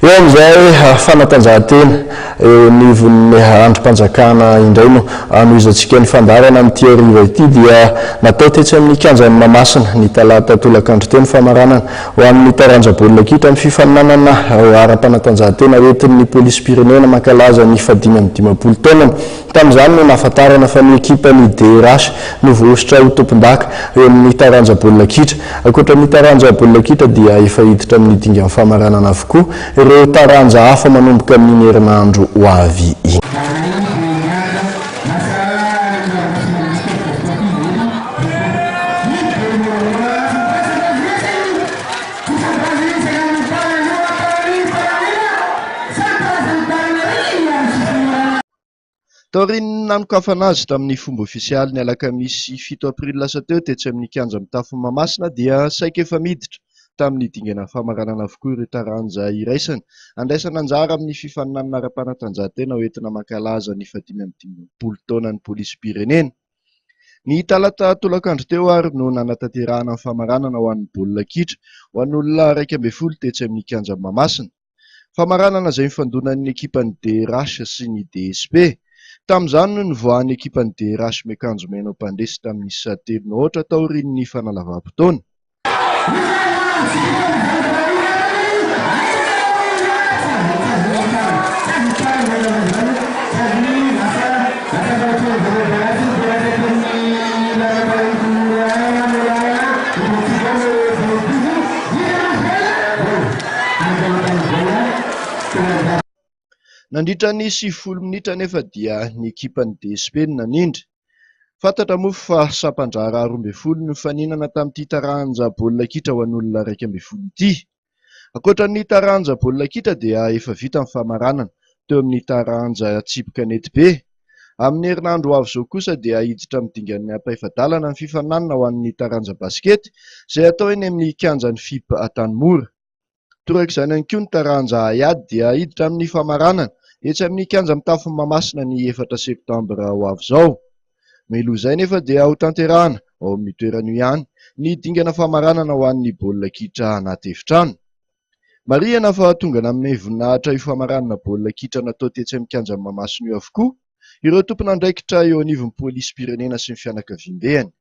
Eo amin'izay fanatanjahantena eo anivon'ny andrim-panjakana indray no hanohizantsika ny fandaharana amin'ity hariva ity dia natao tetsy amin'ny kianjan'i Mahamasina ny talata tolakandro teo ny famaranana ho an'ny taranja baolina kitra amin'ny fifaninanana ara-panatanjahantena hoentin'ny polisim-pirenena mankalaza ny fahadimy amby dimampolo taonany. Tamin'izany no nahafantarana fa ny ekipan'ny DRH no voahosotra ho tompondaka eo amin'ny taranja baolina kitra. Ankoatra ny taranja baolina kitra dia efa hiditra amin'ny dingan'ny famaranana avokoa ireo taranja hafa manomboka amin'iny herinandro ho avy iny. Taorian'ny nanokafana azy tamin'ny fomba ofisialy ny alakamisy 7 aprily lasa teo tetsy amin'ny kianja mitafo Mahamasina dia saika efa miditra tamin'ny dingana famaranana avokoa ireo taranja iraisana andraisana anjara amin'ny fifaninanana ara-panatanjahantena hoentina mankalaza ny fahadimy amby dimampolo taonan'ny polisim-pirenena. Ny talata tolakandro teo ary no nanatanterahana ny famaranana ho an'ny baolina kitra ho an'olona 11 tetsy amin'ny kianja Mahamasina. Famaranana izay nifandonan'ny ekipan'ny DRH sy ny DSP. Tamin'izany no nivoahan'ny ekipan'ny DRH miakanjo mena ho mpandresy tamin'ny isa 3-0 taorian'ny fanalavam-potoana. Nandritra ny 90 minitra anefa dia ny ekipan'ny DSP no nanindry. Fantatra moa fa sampan-draharaha 12 no nifaninana tamin'ity taranja baolina kitra ho an'olona 11 ity. Ankoatra ny taranja baolina kitra dia efa vita ny famaranana teo amin'ny taranja tsipy kanety be. Amin'ny herinandro ho avy izao kosa dia hiditra amin'ny dingan'ny ampahefa-dalana ny fifaninanana ho an'ny taranja basikety izay atao eny amin'ny kianjan'ny FIP Antanimora. Toraka izany ihany koa ny taranja haiady dia hiditra amin'ny famaranana etsy amin'ny kianja mitafo Mahamasina ny 4 septambra ho avy izao. Mialoha izay nefa dia hotanterahana ao amin'ny toerana io ihany ny dingana famaranana ho an'ny baolina kitra anaty efitrano. Marihana fa tonga nanome voninahitra io famaranana baolina kitra natao tetsy amin'ny kianjan'i Mahamasina io avokoa ireo tompon'andraikitra eo anivon'ny polisim-pirenena sy ny fianakaviambeny.